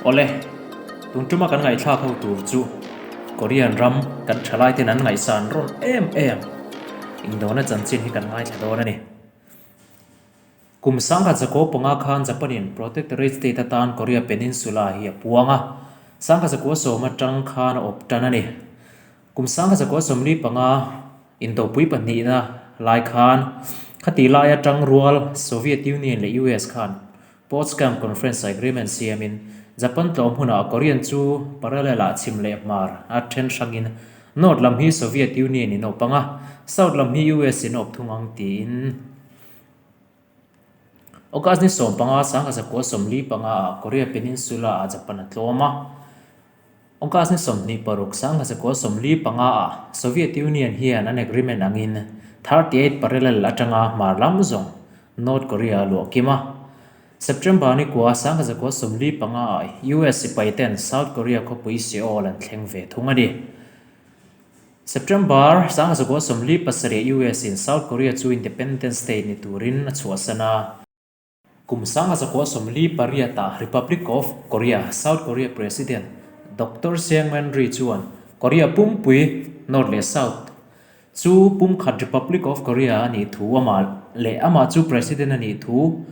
Awle, tun tuma kan ngaihthlak ho tur chu Korean ram kan thalai ten an ngaihsan rawn em em indona chanchin hi kan ngaithla dawn a ni. Kum sangkhat zakua panga khan Japan-in Protectorate State atan Korea Peninsula hi a puang a, sangkhat zakua sawm atang khan a awp tan a ni. Kum sangkhat zakua 45 indopui pahnihna lai khan khati lai atang rual Soviet Union leh US khan Potsdam Conference Agreement siamin Japan tlawm hunah Korean chu parallel-ah chhim leh hmar a then hrangin North lam hi Soviet Union in awp ang a, South lam hi US in awp thung ang tiin August ni 15 1945 ah Korea Peninsula ah Japan a tlawm a. August ni 26 1945 ah Soviet Union hian an agreement angin 38 parallel atanga hmar lam zawng North Korea a luah kim a. September ni kua 1945 ah US sipai ten South Korea khawpui Seoul an thleng ve thung a ni. September 1947 US in South Korea chu independent state ni turin a chhuahsan a. Kum 1948 ah Republic of Korea, South Korea President Doctor Syngman Rhee chuan Korea pumpui, North leh South, chu pumkhat Republic of Korea a nih thu amah leh amah chu President a nih thu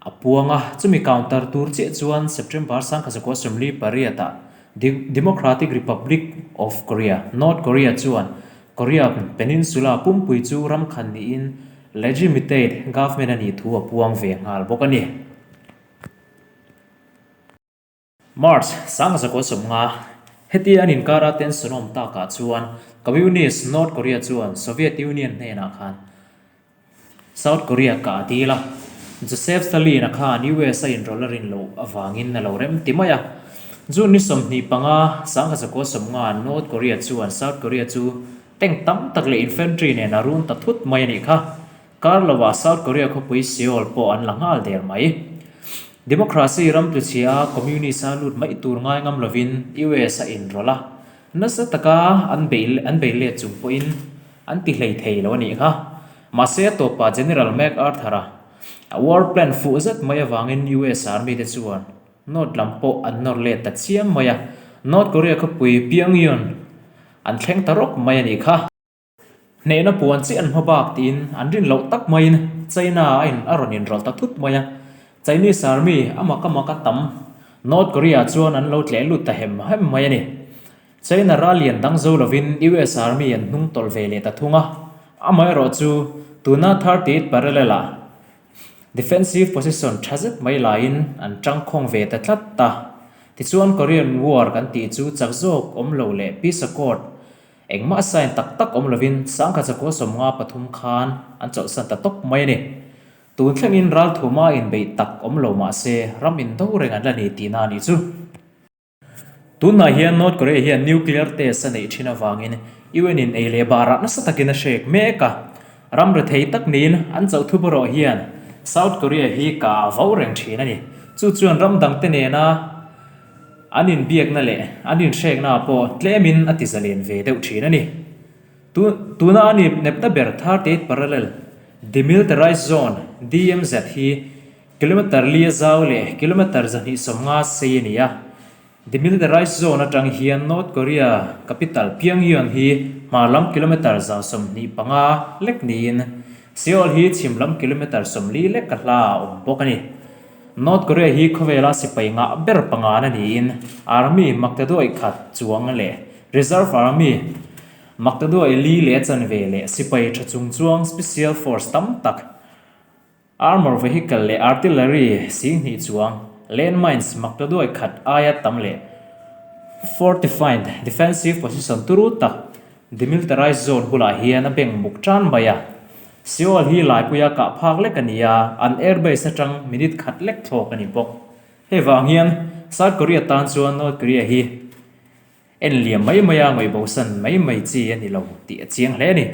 A puang a, chumi counter tur chiah chuan September 1948 ah Democratic Republic of Korea, North Korea chuan Korea Peninsula pumpui chu ram khan niin legitimate government a nih thu a puang ve nghal bawk a ni. March 1950, Heti an inkara tension awm takah chuan Communist North Korea chuan Soviet Union hnenah khan South Korea kah a dil a, Joseph Stalin-a khan US a inrawlh a rin loh avangin a lo rem ti mai a. June ni 25, 1950 North Korea chuan South Korea chu tank tam tak leh infantry nen a run ta thut mai a nih kha. Kar lovah South Korea khawpui Seoul pawh an la nghal der mai. Democracy ram tluchhia a communist a lut mai tur ngai ngam lovin US a inrawlh a, nasa taka an bei an bei let chung pawhin an ti hlei thei lo a nih kha. Mahse a tawpah General MacArthur-a a war plan fuh zet mai avangin US Army te chuan North lam pawh an nawr let ta chiam mai a, North Korea khawpui Pyongyang an thleng ta rawk mai a nih kha. Hnehna puan chiah an hma bak tiin an rin loh tak maiin China a in a rawn inrawlh ta thut mai a, Chinese Army a mak a mak a tam North Korea chuan an lo tleh lut ta hem hem mai a ni. China ral lian dang zo lovin US Army an hnung tawlh ve leh ta thung a, amaherawhchu tuna 38 parallel ah defensive position tha zet mai laiin an tangkhawng ve ta tlat ta. Tichuan Korean War kan tih chu chak zawk awm lo leh peace accord Engmah sign tak tak awm lovin 1953 khan an chawlhsan ta tawp mai a ni. Tun thlengin ralthuma inbeih tak awm lo mah se ram indo reng an la ni tihna a nih chu. Tunah hian North Korea hian nuclear test a neih thin avangin UN in ei leh barah nasa takin a hrek mek a. Ram rethei tak niin an chauh thu erawh hian South Korea hi kah a vau reng thin a ni. Chu chuan ram dangte nena An inbiakna leh an inhrekna pawh tlemin a ti zalen ve deuh thin a ni. Tuna a nipnepna ber 38 parallel Demilitarized Zone, DMZ, hi kilometre li a zau leh kilometre 250 sei a ni a. Demilitarized Zone atang hian North Korea capital Pyongyang hi hmar lam kilometre 125 lek niin Seoul hi chhim lam kilometre 40 lek a hla a awm bawk a ni. North Korea hi khawvela sipai ngah ber pangana niin Army maktaduai khat chuang leh Reserve Army maktaduai li leh chanve leh sipai tha chung chuang Special Force tam tak, Armour Vehicle leh Artillery 2000 chuang, Landmines maktaduai khat aia tam leh Fortified Defensive Position turu tak Demilitarized Zone bulah hian a beng muk tan mai a. Seoul hi Laipuia kah phak lek a ni a, an airbase atang minute khat lek thlawk a ni bawk. Hei vang hian South Korea tan chuan North Korea hi en liam mai mai a, ngaihbosan mai mai chi a ni lo tih a chiang hle a ni.